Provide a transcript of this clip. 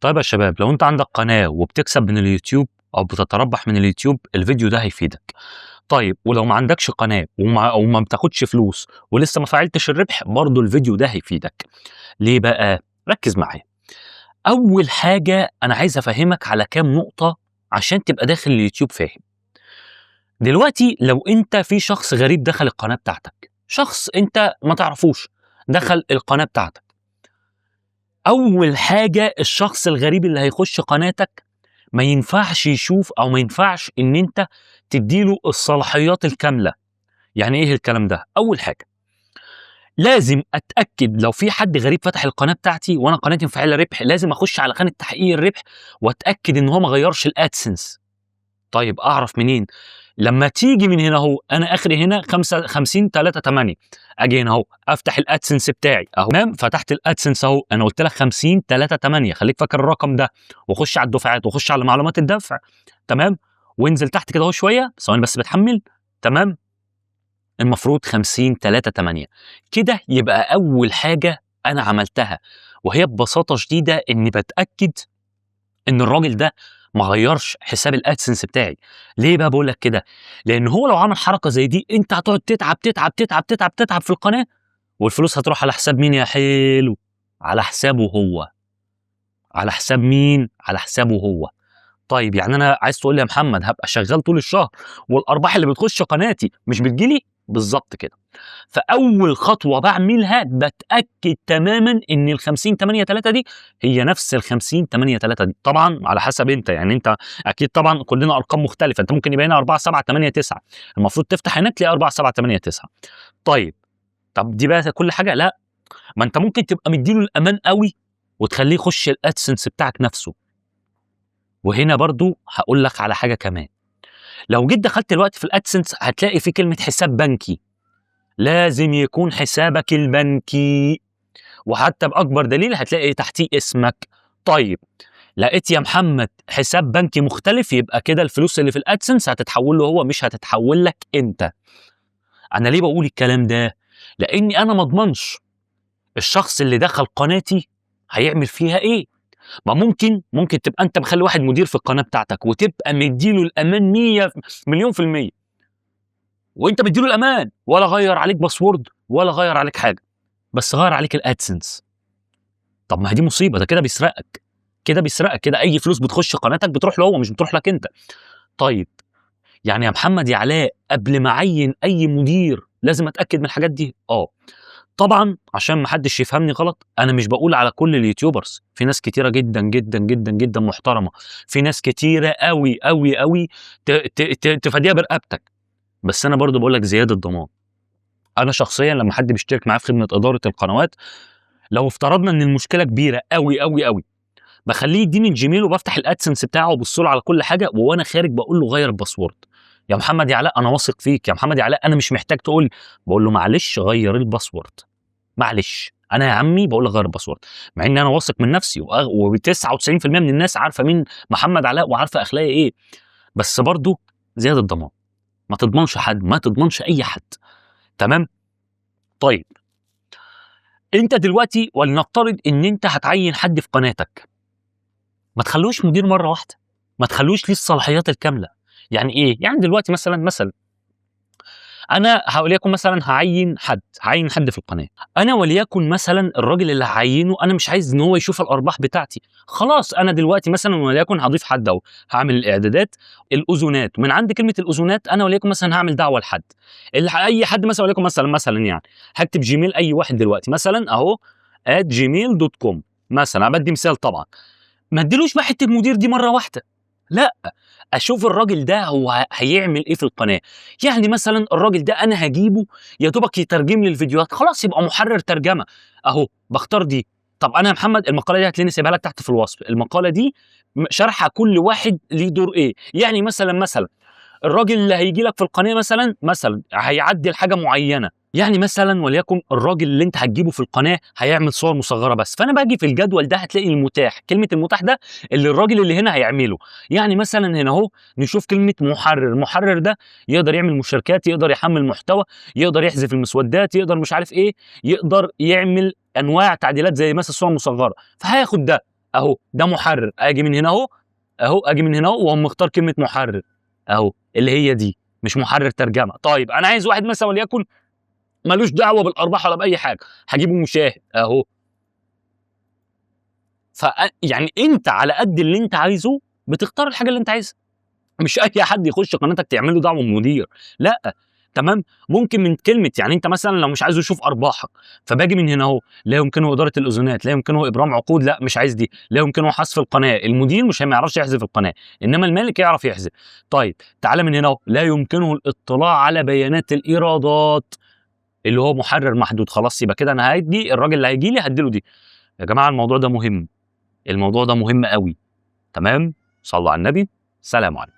طيب يا شباب، لو انت عندك قناة وبتكسب من اليوتيوب او بتتربح من اليوتيوب، الفيديو ده هيفيدك. طيب ولو ما عندكش قناة وما بتاخدش فلوس ولسه ما فعلتش الربح، برضو الفيديو ده هيفيدك. ليه بقى؟ ركز معايا. اول حاجة انا عايز افهمك على كام نقطة عشان تبقى داخل اليوتيوب فاهم. دلوقتي لو انت في شخص غريب دخل القناة بتاعتك، شخص انت ما تعرفوش دخل القناة بتاعتك، اول حاجة الشخص الغريب اللي هيخش قناتك ما ينفعش يشوف او ما ينفعش ان انت تديله الصلاحيات الكاملة. يعني ايه الكلام ده؟ اول حاجة لازم اتاكد لو في حد غريب فتح القناة بتاعتي وانا قناتي مفعله ربح، لازم اخش على خانه تحقيق الربح واتاكد ان هو ما غيرش ال AdSense. طيب اعرف منين؟ لما تيجي من هنا اهو، انا اخري هنا 5 50 3 8، اجي هنا اهو افتح ال AdSense بتاعي اهو، تمام؟ فتحت ال AdSense اهو، انا قلت لك 50 3 8، خليك فاكر الرقم ده، وخش على الدفعات وخش على معلومات الدفع، تمام؟ وانزل تحت كده اهو شوية، ثواني بس بتحمل، تمام؟ المفروض 50 3 8 كده. يبقى اول حاجة انا عملتها وهي ببساطة شديدة اني بتاكد ان الراجل ده ما غيرش حساب ال AdSense بتاعي. ليه بقى بقول لك كده؟ لان هو لو عمل حركة زي دي انت هتقعد تتعب تتعب تتعب تتعب تتعب في القناة، والفلوس هتروح على حساب مين يا حلو؟ على حسابه هو. على حساب مين؟ على حسابه هو. طيب يعني انا عايز تقول لي يا محمد هبقى شغال طول الشهر والارباح اللي بتخش قناتي مش بتجيلي؟ بالظبط كده. فاول خطوة بعملها بتاكد تماما ان ال 50 8 3 دي هي نفس ال 50 8 3 دي. طبعا على حسب انت، يعني انت اكيد طبعا كلنا ارقام مختلفة، انت ممكن يبقى هنا 4 7 8 9، المفروض تفتح هناك تلاقي 4 7 8 9. طيب طب دي بقى كل حاجة؟ لا، ما انت ممكن تبقى مديله الامان قوي وتخليه يخش ال AdSense بتاعك نفسه. وهنا برضو هقول لك على حاجة كمان، لو جيت دخلت دلوقتي في ال AdSense هتلاقي في كلمة حساب بنكي، لازم يكون حسابك البنكي، وحتى باكبر دليل هتلاقي تحتيه اسمك. طيب لقيت يا محمد حساب بنكي مختلف، يبقى كده الفلوس اللي في ال AdSense هتتحول له هو، مش هتتحول لك انت. انا ليه بقول الكلام ده؟ لاني انا ما اضمنش الشخص اللي دخل قناتي هيعمل فيها ايه. ما ممكن تبقى انت مخلي واحد مدير في القناة بتاعتك وتبقى مديله الامان 100 مليون في المية، وانت مديله الامان ولا غير عليك password ولا غير عليك حاجة، بس غير عليك ال AdSense. طب ما هي دي مصيبة، ده كده بيسرقك، كده بيسرقك، كده اي فلوس بتخش قناتك بتروح له هو، مش بتروح لك انت. طيب يعني يا محمد يا علاء قبل ما اعين اي مدير لازم اتاكد من الحاجات دي؟ طبعا عشان ما حدش يفهمني غلط، انا مش بقول على كل ال YouTubers، في ناس كتيرة جدا جدا جدا جدا محترمه، في ناس كتيرة قوي قوي قوي تفاديها برقبتك، بس انا برضو بقول لك زيادة ضمان. انا شخصيا لما حد بيشترك معايا في خدمة ادارة القنوات، لو افترضنا ان المشكلة كبيرة قوي قوي قوي، بخليه يديني ال Gmail وبفتح ال AdSense بتاعه وبص له على كل حاجة، وانا خارج بقول له غير ال password. يا محمد يا علاء انا واثق فيك، يا محمد يا علاء انا مش محتاج تقول، بقول له معلش غير ال password، معلش انا يا عمي بقول لك غير ال password، مع ان انا واثق من نفسي و99% من الناس عارفه مين محمد علاء وعارفه اخلاقي ايه، بس برضه زيادة ضمان، ما تضمنش حد، ما تضمنش اي حد، تمام؟ طيب انت دلوقتي ولنفترض ان انت هتعين حد في قناتك، ما تخلوش مدير مرة واحدة، ما تخلوش ليه الصلاحيات الكاملة. يعني ايه؟ يعني دلوقتي مثلا انا وليكن مثلا هعين حد في القناة، انا وليكن مثلا الراجل اللي هعينه انا مش عايز ان هو يشوف الارباح بتاعتي، خلاص انا دلوقتي مثلا وليكن هضيف حد اهو، هعمل الاعدادات الاذونات، من عند كلمة الاذونات انا وليكن مثلا هعمل دعوه لحد، اي حد مثلا وليكن مثلا يعني هكتب Gmail اي واحد دلوقتي مثلا اهو @gmail.com مثلا، انا بدي مثال طبعا، ما اديلوش بقى حتة المدير دي مرة واحدة، لا اشوف الراجل ده هو هيعمل ايه في القناة. يعني مثلا الراجل ده انا هجيبه يا دوبك يترجم لي الفيديوهات، خلاص يبقى محرر ترجمه اهو، بختار دي. طب انا يا محمد المقالة دي هتلاقيني سايبها لك تحت في الوصف، المقالة دي شارحه كل واحد ليه دور ايه. يعني مثلا الراجل اللي هيجي لك في القناة مثلا هيعدل حاجة معينة، يعني مثلا وليكن الراجل اللي انت هتجيبه في القناة هيعمل صور مصغرة بس، فانا باجي في الجدول ده هتلاقي المتاح، كلمة المتاح ده اللي الراجل اللي هنا هيعمله. يعني مثلا هنا اهو نشوف كلمة محرر، المحرر ده يقدر يعمل مشاركات، يقدر يحمل محتوى، يقدر يحذف المسودات، يقدر مش عارف ايه، يقدر يعمل انواع تعديلات زي مثلا صور مصغرة، فهياخد ده. اهو ده محرر، اجي من هنا اهو، اهو اجي من هنا اهو واقوم مختار كلمة محرر اهو اللي هي دي، مش محرر ترجمه. طيب انا عايز واحد مثلا وليكن ملوش دعوه بالارباح ولا باي حاجة، هجيبه مشاهد اهو. ف يعني انت على قد اللي انت عايزه بتختار الحاجة اللي انت عايزها، مش اي حد يخش قناتك تعمل له دعوه مدير، لا. تمام. ممكن من كلمة يعني انت مثلا لو مش عايزه يشوف ارباحك، فباجي من هنا اهو، لا يمكنه ادارة الاذونات، لا يمكنه ابرام عقود، لا مش عايز دي، لا يمكنه حذف القناة، المدير مش ما يعرفش يحذف القناة، انما المالك يعرف يحذف. طيب تعالى من هنا اهو، لا يمكنه الاطلاع على بيانات الايرادات اللي هو محرر محدود. خلاص يبقى كده انا هدي الراجل اللي هيجي لي هديله دي. يا جماعة الموضوع ده مهم، الموضوع ده مهم قوي. تمام، صلوا على النبي، سلام عليكم.